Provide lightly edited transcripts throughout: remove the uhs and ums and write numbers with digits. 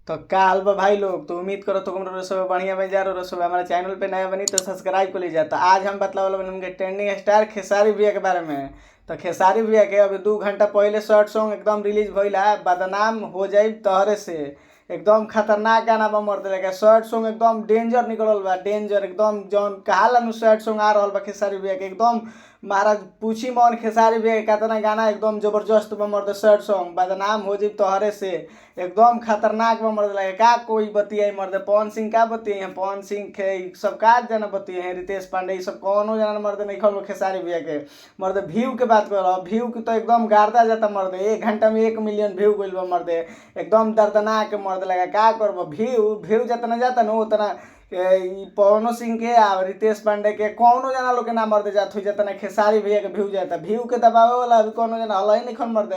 तो का हाल बा भाई लोग। तो उम्मीद करो तो तुम सब बढ़िया बन जा रहे सब। हमारे चैनल पे नया बनी तो सब्सक्राइब कर लीजिए। तो आज हम बतलावल बनी उनके ट्रेंडिंग स्टार खेसारी भैया के बारे में। तो खेसारी भैया के अभी 2 घंटा पहले शॉर्ट सॉन्ग एकदम रिलीज भइला, बदनाम हो जाई तोहरे से। एकदम खतरनाक गाना बा मर्द लगे। शॉर्ट सॉन्ग एकदम डेंजर निकलल बा, डेंजर एकदम जौन कहाला नु शॉर्ट सॉन्ग आ रहल बा खेसारी भैया के। एकदम महाराज पूछी मन खेसारी भैया के कितना गाना एकदम जबरदस्त बा मर्द। शॉर्ट सॉन्ग बदनाम हो जाई तोहरे से एकदम खतरनाक बा मर्द लगे। का कोई बतियाई मर्द, पवन सिंह का बतियाई, पवन सिंह के सब का जना बतियाई, रितेश पांडे सब कौनो जना मर्द नहीं खल खेसारी भैया के मर्द। व्यू के बात कर, व्यू के तो एकदम गार्दा जाता मर्द। 1 घंटा में 1 मिलियन व्यू गइल बा मर्द, एकदम दर्दनाक मर्द लगा। का करब, व्यू व्यू जितना जाता न उतना पवनो सिंह के आ रितेश पांडे के कौनो जना लोग के नाम मर्द जात हो जितना खेसारी भैया के व्यू जाता। व्यू के दबावे वाला अभी कौनो जना हल ही नहीं खन मर्द।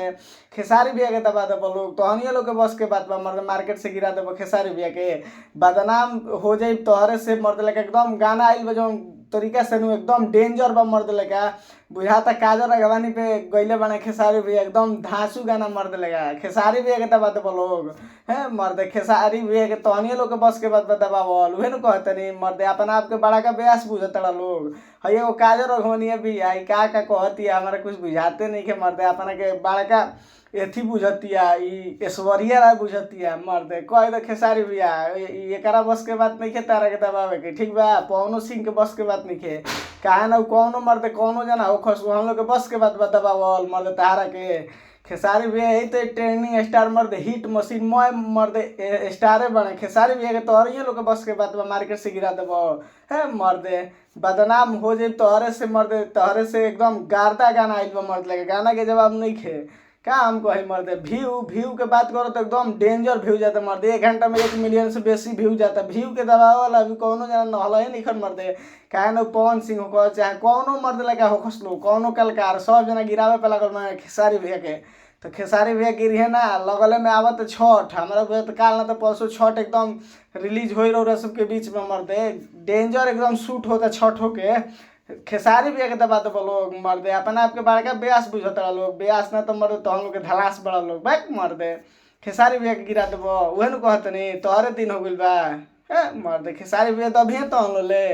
खेसारी भैया के दबा देब लोग तो हनिए लोग के बस के बात बा मर्द। मार्केट से गिरा देब खेसारी भैया के, बदनाम हो जाई तोहरे से मर्द लगा। एकदम गाना आइल बा जौन तरीका से नु एकदम डेंजर बा मर्द लगा। बुझाता काजल राघवानी पे गइले बने खेसारी भैया, एकदम धांसू गाना मर्द लगा। खेसारी भैया के दबा देब लोग हैं मर्द। खेसारी भैया के तहनिए लोग के बस के बात दबावल उहे नु कहतनी मर्द। अपना आप के बड़ा का ब्यास बुझतड़ा लोग। हई एगो काजल राघवानी भी आई का का कहतिया हमरा कुछ बुझाते नहीं के मर्द। अपना के बड़का एथी बुझतिया, ई ऐश्वर्या राय बुझतिया मर्द। कह दे खेसारी भैया एकरा बस के बात नहीं खे तारा के दबावे के, ठीक बा। पवनो सिंह के बस के बात नहीं खे, काहे ना कौनो मर्द कौनो जना हो खस हम लोग के बस के बात दबावल मर्द तारा के। खेसारी भैया यही तो ट्रेंडिंग स्टार मर्द, हिट मशीन मय मर्द स्टारे बने खेसारी भैया के। तोहरे लोग के बस के बात बा मार्केट से गिरा देब है मर्द। बदनाम हो जाई तोहरे से मर्द, तोहरे से एकदम गार्दा गाना आइल बा मर्द लगे। गाना के जवाब नहीं खे, का हम कही मर्द। व्यू व्यू के बात करो तो एकदम डेंजर व्यू जाता मर्द। 1 घंटा में 1 मिलियन से बेसी व्यू जाता। व्यू के दबाव वाला अभी कौनो जना नहल ही नहीं खन मर्द। काहे ना पवन सिंह हो चाहे कौनो मर्द लगा हो खसलो कौनो कलाकार सब जना गिरावे पे लागल माने खेसारी भैया के। तो खेसारी भैया गिरी ना लगले में आवत छठ, हमारा भैया तो काल ना तो परसों छठ एकदम रिलीज हो रहा सबके बीच में मर्द। डेंजर एकदम शूट होता छठ होके। खेसारी भैया के दबा देब लोग मर्दे। अपना आपके बड़का ब्यास बुझत लोग, ब्यास ना तो मर्द तो हम लोग के धलास बड़ा लोग बैक मर्दे। खेसारी भैया के गिरा देब उहे नु कहतनी तोहरे दिन हो गइल बा हे मर्दे। खेसारी भैया दबिहे तो हम लोग ले।